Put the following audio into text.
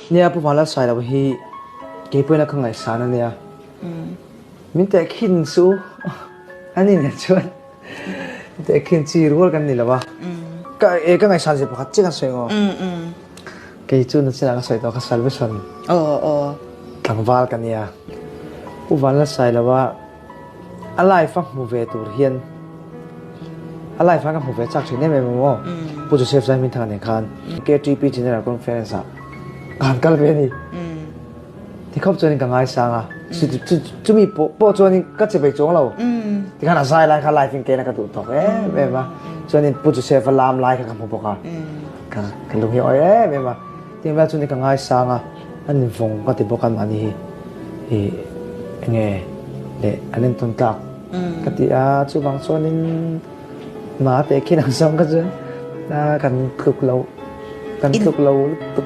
Nia Pu Vanlalsailo hi keipawhin a ka ngaihsan a nia. Min tehkhin chu a ni nen chuan tehkhin chi rual kan ni lo a. Ka e ka ngaihsan zia pakhat chiah kan sawi ngaw. Kei chu nachinah ka sawi tawh ka salvation tlangval ka nia. Pu Vanlalsailo a a life a hmu ve tur hian a life a ka hmu ve chak thin em em maw Pu Joseph Zaihminthanga nen khan KTP General Conference ah ka han kal ve a ni. Tikhawp chuanin ka ngaisang a, chumi pawh chuanin ka che bei chuang lo. Tikhan a zai lai kha live in kena ka duh tawk em em a. Chuanin Pu Joseph a lam lai kha ka hmu bawk a. Ka ka lung hi awi em em a. Tin vel chuanin ka ngaisang a, an invawng ka ti bawk a mahni hi i enge leh an entawn tlak ka ti a. Chuvang chuanin ma te khi nang zawng kha chuan kan tluk lo kan tluk lo lutuk.